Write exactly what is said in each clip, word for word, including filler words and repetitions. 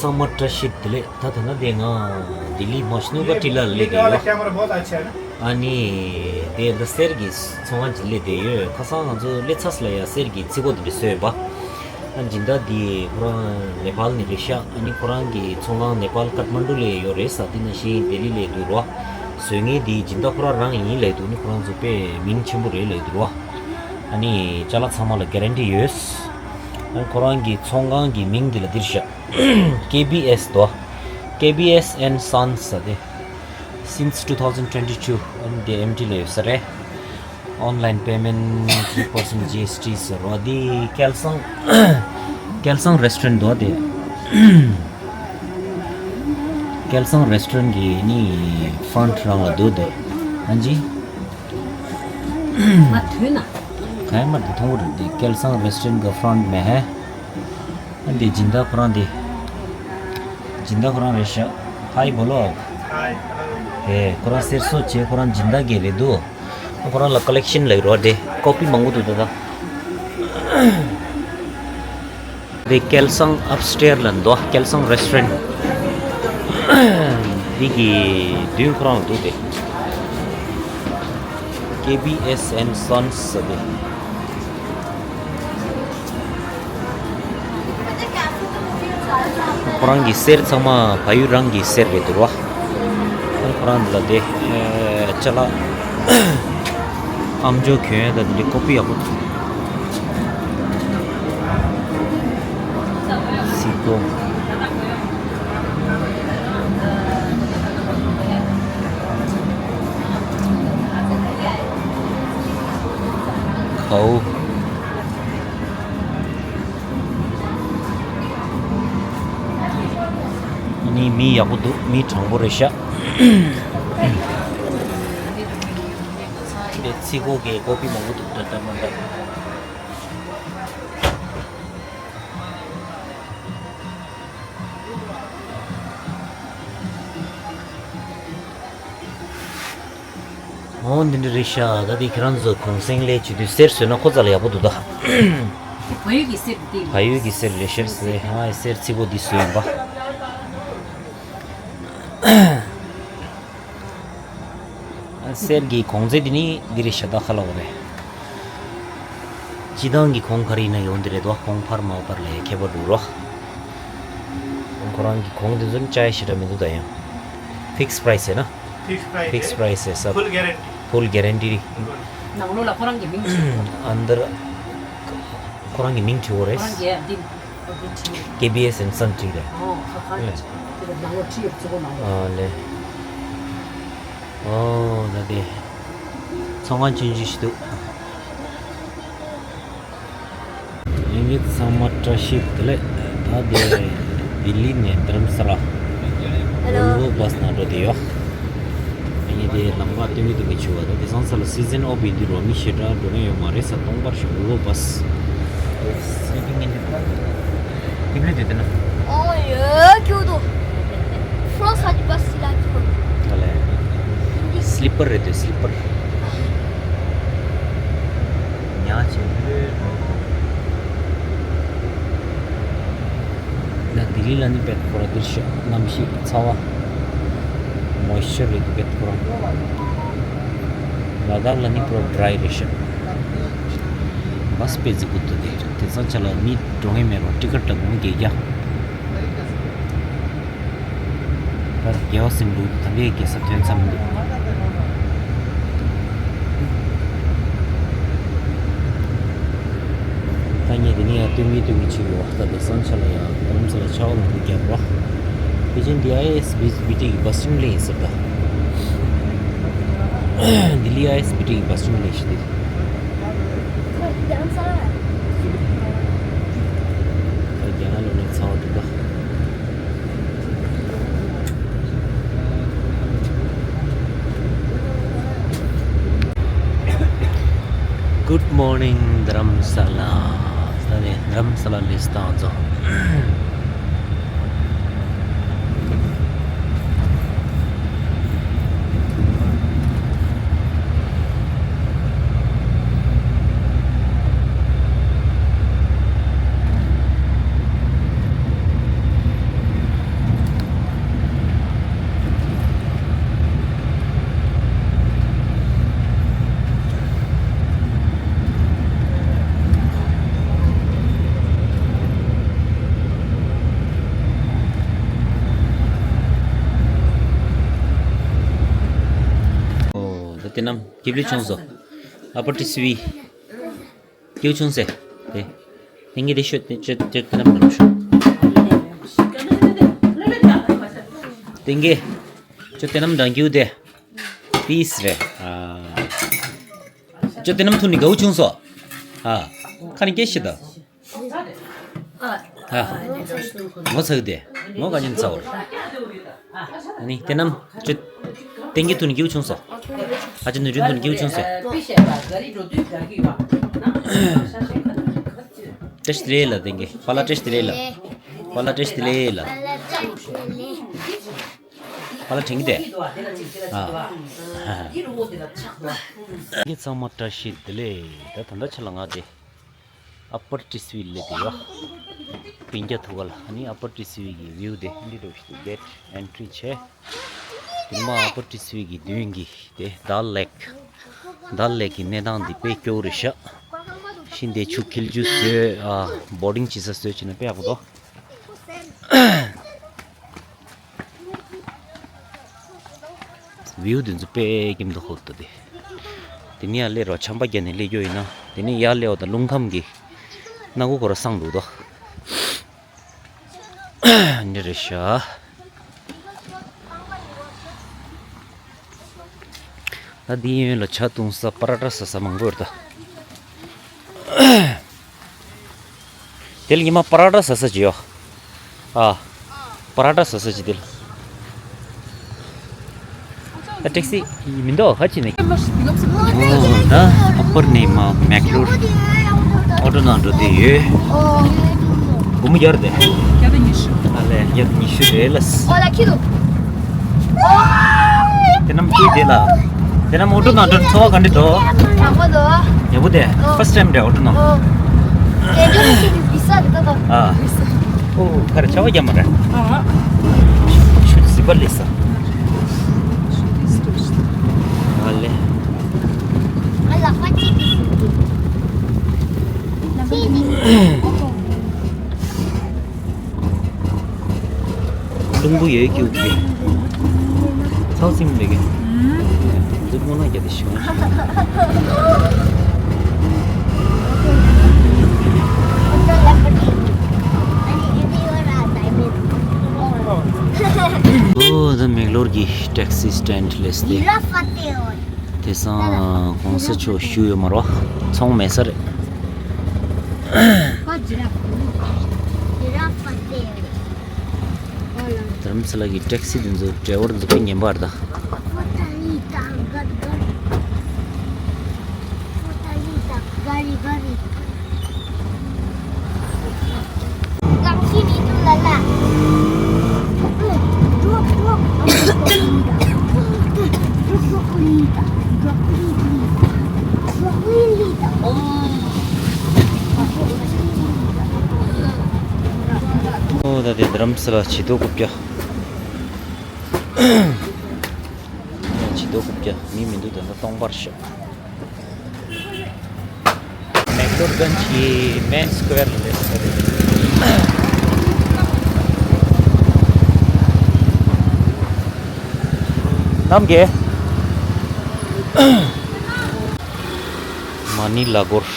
ཚང་མ་བཀྲ་ཤིས་བདེ་ལེགས། ད་ད་ན་དེ་ང་ལྡི་ལི་མ་ཤི་ནུ་ག་ཊི་ལ་སླེབས་བསྡད་ཡོད། ཨ་ནི་དེ་ད་གསེར་གྱི་ཚོང་ཁང་ཅིག་སླེབས་བསྡད་ཡོད། ཁ་སང་ང་ཚོ་སླེབས་ཚར་ས་ལ་ཡ་གསེར་གྱི་ཚིག་གོ་དེ་འདྲ་བཟོས་ཡོད་པ། ཨ་སྦྱིན་བདག་དེ་ཁོ་རང་ནེ་པཱལ་ནས་རེད་ཤག་ཨ་ནི་ཁོ་རང་གི་ཚོང་ཁང་ནེ་པཱལ་ཀཏ་མན་ཌུ་ལ་ཡོད་རེད་ས། དེ་ནང་བཞིན་ལྡི་ལི་ལ་འདུག་རོ། བཟོ་མཁན་དེ་སྦྱིན་བདག་ཁོ་རང་རང་ཡིན་ལབ་འདུག་ནི་ཁོ་རང་ཚོ་དཔེ་མིང་ཆེན་པོ་རེད་ལབ་འདུག་རོ། ཨ་ནི་ཅ་ལག་ཚང་མ་ལ་གྷ་རན་ཊི་ཡོད། ཨ་ནི་ཁོ་རང་གི་ཚོང་ཁང་གི་མིང་དེ་ལ་འདིར་བཞག་ཀེ་བི་ཨེས་དོ། ཀེ་བི་ཨེས་ཨེན་སཱན་སི་ཟེར་ཏེ། Since two thousand twenty-two ཨ་ནི་དེ་ཨེམ་ཊི་ལ་ཡོད་ས་རེད། Online payment three percent G S T ཟེར་བ་འདི་སྐལ་བཟང་སྐལ་བཟང་རེ་སི་ཊོ་རན་འདུག་དེ། སྐལ་བཟང་རེ་སི་ཊོ་རན་གྱི་ནི་ཕྲོན་ཊི་རང་ལ་འདུག་དེ། ཨ་ཇི། ང་དུས་ན། ག་ཡ་མར་དེ་མཐོང་གི་རེད་དེ། སྐལ་བཟང་རེ་སི་ཊོ་རན་གྱི་ཕྲོན་ཊི་མེད་ཧེ། ཨ་འདི་སྦྱིན་བདག་ཁོ་རང་དེ། སྦྱིན་བདག་ཁོ་རང་རེད་ཤག་ཧའི་བོ་ལོ། ཧའི། ཧེ་ཁོ་རང་གསེར་བཟོ་བྱེད། ཁོ་རང་སྦྱིན་བདག་གི་རེད་འདུག་ཁོ་རང་ལ་ཀོ་ལེག་ཤན་ལབ་རོ་དེ། ཀོ་པི་མང་པོ་འདུག་ད་ད། དེ་སྐལ་བཟང་ཨབ་སི་ཊེར་ལ་འདུག་སྐལ་བཟང་རེ་སི་ཊོ་རན། འདི་གི་མདུན་ཁོ་རང་ལ་འདུག་དེ། ཀེ་བི་ཨེས་ཨེན་སཱན་སི་ཟེར་དེ། ཁོ་རང་གི་གསེར་ཚང་མ་བལ་ཡུལ་རང་གི་གསེར་རེད་འདུག་རོ། ཁོ་རང་ལ་དེ་ཅ་ལག་ཨམ་ཅོག་གྱོན་ཡ་ད་དེ་འདྲའི་ཀོ་པི་ཡག་པོ་འདུག་སི་ཀོ། ཁའུ། ཨ་ནི་མི་ཡག་པོ་འདུག་མི་དྲང་པོ་རེད་ཤག་དེ་ཚིག་གོ་གི་ཀོ་པི་མང་པོ་འདུག་ད་ལྟ་མ་ལྟ། འོ་འདི་འདྲ་རེད་ཤག་ད་དེ་ཁྱེད་རང་ཚོ་གུང་སེང་ལས་བྱེད་དུས་གསེར་བཟོས་ན་ཁོ་ཙ་ལ་ཡག་པོ་འདུག་ད། བལ་ཡུལ་གྱི་གསེར་དེ། བལ་ཡུལ་གྱི་གསེར་རེད་ཤག་ཟེར། ང་གསེར་ཚིག་གོ་འདི་བཟོས་ཡིན་པ། གསེར་གྱི་གོང་ཚད་འདི་ནི་འདི་རེད་ཤག་ད་ཁ་ལ་འོ་རེད། སྤྱི་བཏང་གི་གོང་ག་རེ་ཡིན་ན་ཡོང་འདི་རེད་དོ། གོང་འཕར་མ་འཕར་ལ་ཁྱད་པར་འདུག་རོ། ཁོ་རང་གི་གོང་འདི་ཚོ་ནི་ཅའི་ཞེ་དྲག་མི་འདུག་ད་ཡང་། ཕིག་སི་པ་རའི་སི་ཡིན་ན། ཕིག་སི་པ་རའི་སི། ཕིག་སི་པ་རའི་སི་ཡིན་ས། ཕུལ་གྷ་རན་ཊི། ཕུལ་གྷ་རན་ཊི། ནང་ལོགས་ལ་ཁོ་རང་གི་མིང་བྲིས་ཡོད། ཨན་དར། ཁོ་རང་གི་མིང་བྲིས་ཡོད་རེད། ཁོ་རང་གི་འདི། ཀེ་བི་ཨེས་ཨེན་སཱན་སི་བྲིས་རེད། ཨོ་ཁ་ཁ་ལེ། དེ་ནང་ལོགས་བྲིས་ཡོད་ཚོ་ནང་ལོགས། ཨ་ལེ། ཨོ་ད་དེ། ཚོང་ཁང་ཆུང་ཆུང་ཞིག་འདུག་ལྷན་རྒྱས་ཚང་མ་བཀྲ་ཤིས་བདེ་ལེགས། ད་དེ་ལྡི་ལི་ནས་དྷ་རམ་ས་ལ་ཝོལ་ཝོ་བྷ་སི་ནང་འགྲོ་བསྡད་ཡོད། ཨ་ནི་དེ་ལམ་ཁ་སྟོན་གྱི་སྟོན་གྱི་བྱུང་བ་དང་དེང་སང་ས་ལ་སི་ཛན་ཨོཕ་ཡིན་དུས་རོ་མི་ཞེ་དྲག་འགྲོ་མཁན་ཡོད་མ་རེད་ས། སྟོང་པར་ཞིག་ཝོལ་ཝོ་བྷ་སི། སི་ལི་པིང་ཨིན་དེ་ན། ཨ་ལས། སི་ལི་པར་རེད་དེ་སི་ལི་པར། ཉག་ཆེ་ལོས། ད་ལྡི་ལི་ལ་ནི་དཔེ་ཁོ་ར་འདིར་ཤོག་གནམ་གཤིས་ཚ་བ། མོའི་ཤར་རེད་དེ་དཔེ་ཁོ་ར། ལ་དྭགས་ལ་ནི་ཁོ་ར་ཌི་རའི་རེད་ཤག་བྷ་སི་དཔེ་རྫིག་པོ་འདུག་དེ་དེང་སང་ཆ་ལ་མི་འགྲོ་མཁན་མེད་རོ། ཊི་ཀེ་ཊི་ད་སྒོར་མོ་བརྒྱད་བརྒྱ། ད་རྒྱལ་བ་སེམས་འདུག་ད་འདི་རྒྱལ་ས་ཐོན་མཚམས་འདུག་ད་ངས་འདི་ནས་ཡང་སྟོན་གྱི་སྟོན་གྱི་བྱེད་ཡོད། ད་དེང་སང་ཆ་ལ་ཡང་རྡ་རམ་ས་ལ་ཆར་པ་མང་པོ་བརྒྱབ་རོ། དེ་བཞིན་འདི་ཨའི་ཨེ་ཨེས་བི་བི་ཊི་གི་བྷ་སི་ཊི་ཊར་མིན་ཊི་ལ་ཡིན་ཟེར་ད། ལྡི་ལི་ཨའི་ཨེ་ཨེས་བི་ཊི་གི་བྷ་སི་ཊི་ཊར་མིན་ཊི་ལ་ཡིན་ཞེས་ཏེ། ད་རྒྱ་ནག་ལོ་ནས་ཚ་བ་འདུག་ད། Good morning, Dharamsala. ད་ནི་རྡ་རམ་ས་ལ་ལས་སྟངས་ཚོ། ནམ་གྱིབ་ལི་ཆུང་སོ། ཨ་པ་ཏི་སི་བི། ཀྱིའུ་ཆུང་སེ། དེ། དེང་གི་དེ་ཤོད་དེ་ཅོ་ཅོ་དེ་ནམ་ནམ་ཤོད། དེང་གི་ཅོ་དེ་ནམ་འདང་ཀྱིའུ་དེ། པིས་རེད། ཨ། ཅོ་དེ་ནམ་ཐུ་ནི་གའུ་ཆུང་སོ། ཨ། ཁ་ནི་སྐད་ཤེས་ད། ཨ། ངོ་ཚ་གི་དེ། ངོ་ག་ཉིན་ཚ་བར། ཨ་ནི་དེ་ནམ་ཅོ། དེང་གི་ཐུ་ནི་ཀྱིའུ་ཆུང་སོ། ཨ་ཅོ་ནུ་ཅུན་ཐུ་ནི་ཀྱིའུ་ཆུང་སོ། བཀྲ་ཤིས་བདེ་ལེགས་ལ་དེང་གི་པཱ་ལགས་བཀྲ་ཤིས་བདེ་ལེགས་ལ། པཱ་ལགས་བཀྲ་ཤིས་བདེ་ལེགས་ལ། པཱ་ལགས་དྲན་གི་དེ། ཨ། ཧ་ཧ། ཁྱེད་ཚང་མ་བཀྲ་ཤིས་བདེ་ལེགས། ད་ད་ལྟ་ཆ་ལ་ང་དེ། ཨ་པར་ཏི་སི་བི་ལ་སླེབས་ཡོད། སྤུན་ཀྱག་ཐུག་ག་ལ། ཨ་ནི་ཨ་པར་ཏི་སི་བི་གི་བིའུ་དེ་འདི་འདྲ་ཞིག་འདུག་གེ་ཊི་ཨེན་ཊི་རི་བྱས། དེ་མ་ཨ་པར་ཏི་སི་བི་གི་མདུན་གྱི་དེ་དཱལ་ལེག་དཱལ་ལེག་གི་གནས་སྟངས་འདི་དཔེ་སྐྱོ་བོ་རེད་ཤག་ཤིང་འདི་ཆུ་འཁྱིལ་རྒྱུ་བཟོས། ཨ། བོ་ཊིང་བྱེད་ས་བཟོས་བྱས་ན་དཔེ་ཡག་པོ་འདུག་བིའུ་དེ་ཚོ་དཔེ་སྐྱིད་པོ་འདུག་ཧོབ་ཏུ་དེ། དེ་ནས་ཡར་སླེབས་རོགས་ཆམ་པ་བརྒྱབ་ནས་སླེབས་རྒྱུ་ཡིན་ན། དེ་ནས་ཡར་སླེབས་པ་དང་རླུང་ཁམས་ཀྱི་སྣ་ཁུག་ཁོ་ར་སངས་འདུག་དོ། འདི་རེད་ཤག་ད་འདི་གཡོན་ལ་ཇ་བཏུང་ས་པ་ར་ཊ་ཟ་ས་མང་པོ་ཡོད་ད། དེ་ལ་ཉི་མ་པ་ར་ཊ་ཟ་ས་ཅིག་ཡོད། ཨ། པ་ར་ཊ་ཟ་ས་ཅིག་དེ་ལ། ད་ཊེག་སི་མི་འདུག་ཧ་ཅི་ནས། ཨོ་ད་ཨ་པར་ནས་མ་མེག་ལོར་ཨོ་ཊོ་ནང་འགྲོ་དེ་ཡོད། སྒོར་མོ་བརྒྱ་རེད་དེ། བརྒྱ་དང་ཉི་ཤུ། ཨ་ལས་བརྒྱ་དང་ཉི་ཤུ་རེད་ལ། ཨོ་ལ་ཁྱི་འདུག་དེ་ནམ་ཁྱི་དེ་ལ། དེ་ནམ་ཨོ་ཊོ་ནང་འགྲོ་ཚོར་བ་ག་འདྲ་འདུག་ཡག་པོ་འདུག་ཡག་པོ་དེ། ཨོ། ཕར་སི་ཊི་ཊའིམ་རེད་ཨོ་ཊོ་ནང་། ཨོ། དེ་འགྲོ་ནི་ཁྱི་དེ་བི་ས་རེད་ད་དོ། ཨ། ཨོ་ཁ་རེ་ཆ་བ་རྒྱ་མ་རེད། ཨ། ཤུ་ཤུ་ཟི་པར་ལས་ས། ཨ་ལས། ཨ་ལ་ཁ་ཅིག་ཅིག་ཅིག་ཅིག་རླུང་བུ་ཡོད་ཀྱི་འུག་གི། ཚའོ་སིང་ལེ་གི། འདི་སྔོ་ན་རྒྱ་དེ་ཤི་བ། ཨོ་ད་མེག་ལོར་གི་ཊེག་སི་སི་ཊེན་ཌི་སླེབས་ཏེ། དེང་སང་གོང་ས་མཆོག་བཞུགས་ཡོད་མ་རེད། ཚོང་མེད་ས་རེད། རྡ་རམ་ས་ལ་གི་ཊེག་སི་དེ་ཚོ་ཌ་རའི་ཝར་དེ་ཚོ་དཔེ་ངན་པ་རེད་ད། ཨོ་ད་དེ་རྡ་རམ་ས་ལ་བྱི་དོ་རྐུབ་བཀྱག་བྱི་དོ་རྐུབ་བཀྱག་མི་མི་འདུག་ད་ལྟ་སྟོང་པར་ཤོག་མེག་ལོར་གན་གྱི་མེན་སི་ཀོ་ཝེར་ལ་སླེབས་ས་རེད། ནམ་གྱི་མ་ཎི་ལ་སྒོར།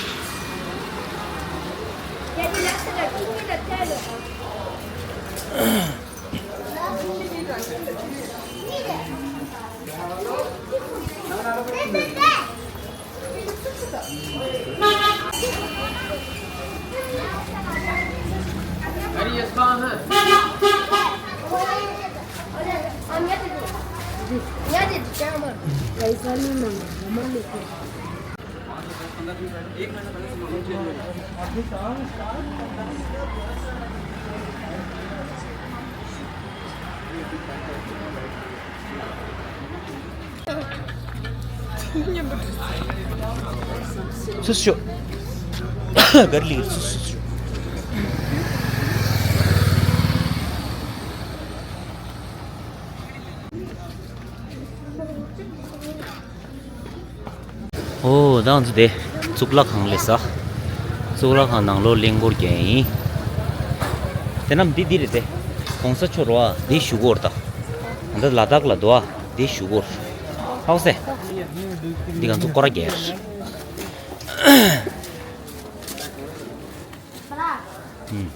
སུ་ཞོག་གར་ལིར་སུ་སུ་ཞོག་ཨོ་ད་ང་ཚོ་དེ་གཙུག་ལག་ཁང་ལ་སླེབས་ས། གཙུག་ལག་ཁང་ནང་ལོགས་གླིང་སྐོར་རྒྱག་ཡིན། དེ་ནམ་འདི་འདི་རེད་དེ། གོང་ས་མཆོག་རེད་བ། འདི་བཞུགས་ཡོད་རེད་ད། ད་ལ་དྭགས་ལ་འདུག་བ། འདི་བཞུགས་ཡོད་རེད། ཧའོ་སེ། འདི་ག་ཚོད་སྐོར་ར་རྒྱག་ཡ་རེད། ཨུམ།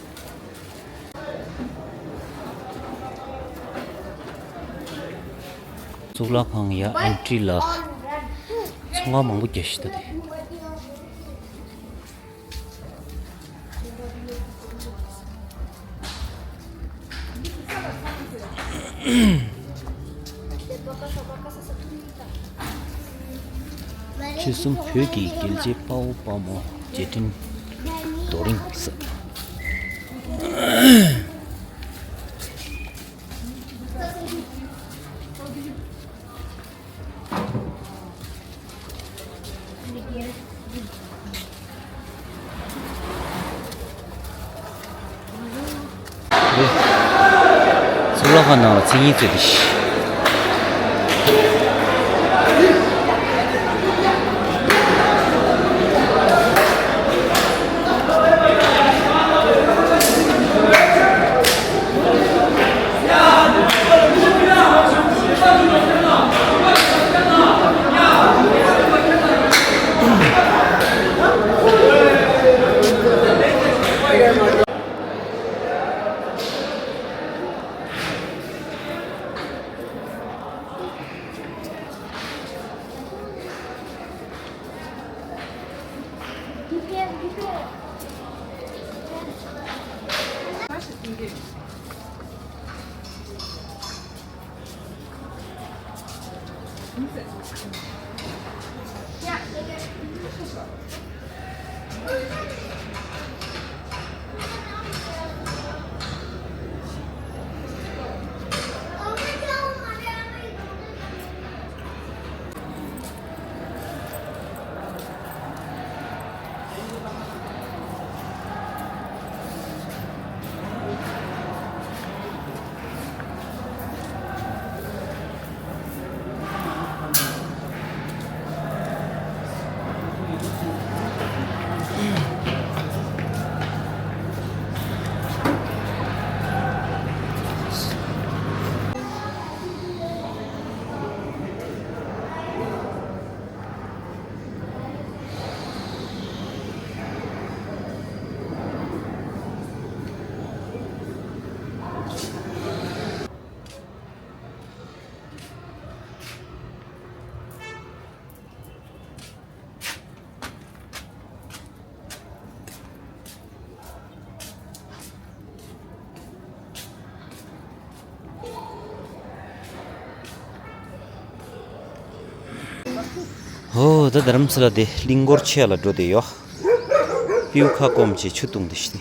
གཙུག་ལག་ཁང་ཡ་ཨེན་ཊི་ལ་ཚོང་ཁང་མང་པོ་རྒྱག་ཤི་ད་དེ། ཆོལ་གསུམ་བོད་ཀྱི་རྒྱལ་གཅེས་དཔའ་བོ་དཔའ་མོ་རྗེས་དྲན་རྡོ་རིང་ས། གཙུག་ལག་ཁང་ནང་ལ་མཚན་སྙན་བརྩེགས་ཏེ། ཧོ། ད་རྡ་རམ་ས་ལ་དེ་གླིང་སྐོར་ཆེ་ལ་འགྲོ་དེ་ཡོ། པིའུ་ཁ་སྐོམ་ཆེ་ཆུ་བཏུང་དེ་ཤི།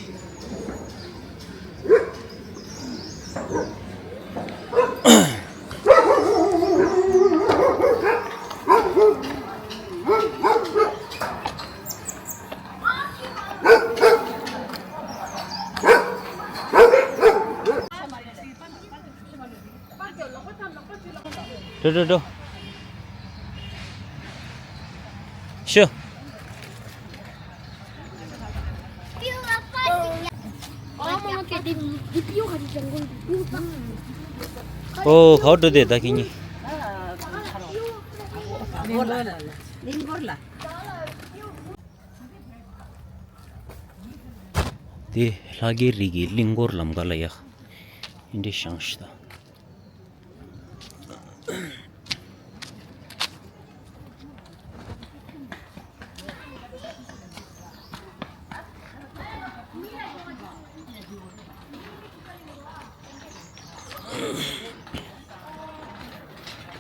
འགྲོ་འགྲོ་འགྲོ། ཤོ། ཨོ་ག་པར་འགྲོ་དེ་ད་ཁྱེད་གཉིས། དེ་ལྷ་རྒྱལ་རི་གི་གླིང་སྐོར་ལམ་ཁ་ལ་ཡ། ཨིན་འདྲེ་ཤང་ཤི་ད།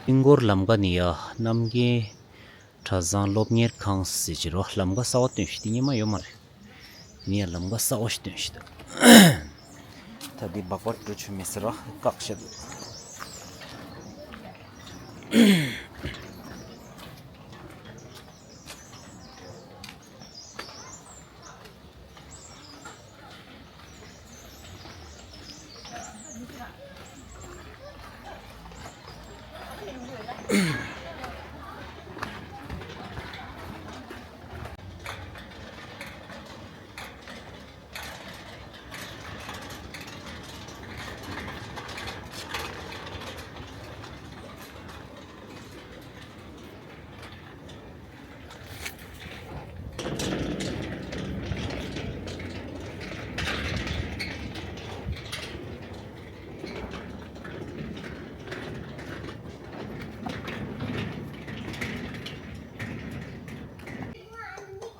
གླིང་སྐོར་ལམ་ཁ་ནི་ཡ་རྣམ་རྒྱལ་གྲྭ་ཚང་སློབ་གཉེར་ཁང་ཟེར་གྱི་རོ། ལམ་ཁ་གསར་བ་བཏོན་ཤི་དེ་སྙེ་མ་ཡོད་མ་རེད། དེ་ནས་ལམ་ཁ་གསར་བ་ཞིག་བཏོན་ཞིག་འདུག་ད་འདི་སྦག་སྦག་འགྲོ་ཆོག་མེད་ཟེར་བ་བཀག་བཞག་འདུག་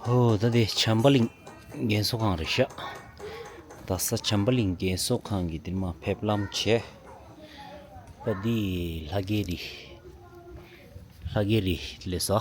ཨོ་ད་དེ་བྱམས་པ་གླིང་རྒན་གསོ་ཁང་རེད་ཤག་ད་ས་བྱམས་པ་གླིང་རྒན་གསོ་ཁང་གི་འདིར་མ་ཕེབས་ལམ་བྱས། ད་འདི་ལྷ་རྒྱལ་རི། ལྷ་རྒྱལ་རི་ལས་ས།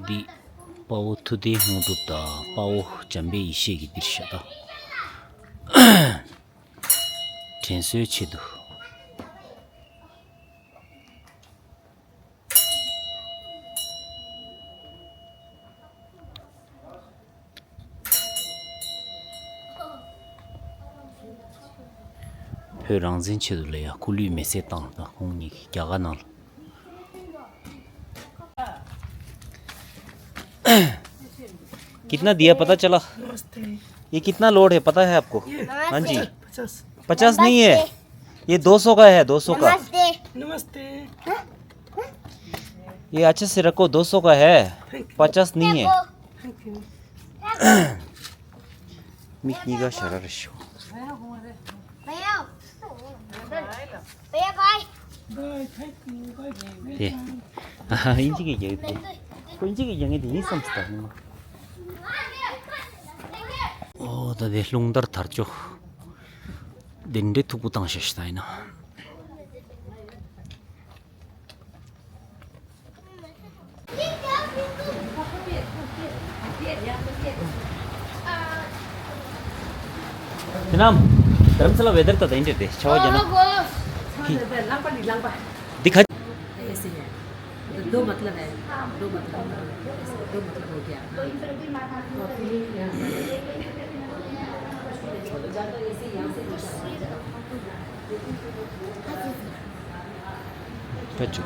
འདི་དཔའ་བོ་ཐུབ་བསྟན་ལྷུན་གྲུབ་དང་དཔའ་བོ་འཇམ་དཔལ་ཡེ་ཤེས་ཀྱི་འདིར་ཤག་ད། དྲན་གསོའི་ཆེད་དུ། བོད་རང་བཙན་ཆེད་དུ་ལ་ཡ་སྐུ་ལུས་མེ་སྲེག་བཏང་དང་ཁོང་གཉིས་ཀྱིས་རྒྱ་གར་ནང་ལ། कितना दिया पता चला? नमस्ते। ये कितना लोड है पता है आपको? ये हाँ जी। पचास। पचास नहीं है, ये दो सौ का है, दो सौ का। नमस्ते। नमस्ते। ये अच्छे से रखो, दो सौ का है, पचास नहीं है। Thank you. མིག་གཉིས་ཀ་ཞར་ར་རེ་ཤོག་ཨེ། ཨ་ཧ། ཨིན་ཇི་གི་རྒྱག་གི་འདུག་ཁོ་ཨིན་ཇི་གི་རྒྱག་གི་འདུག་ཡིན་བསམ་སྟེ་ད་ནི་མ། ཨོ་ད་དེ་རླུང་དར་དར་ཅོ། དེ་འདྲའི་མཐུག་པོ་བཏང་ཤག་ཤི་ད་ཡིན་ན། དེ་ནམ། དྷ་རམ་ས་ལ་ཝེ་དར་ད་ད་ཡིན་འདྲ་དེ་ཆ་བ་རྒྱ་ན། ལངས་པ་ལི་ལངས་པ། འདི་ཁ། ऐसे है। तो दो मतलब है। दो मतलब, दो मतलब हो गया। ཁ་ཆུ།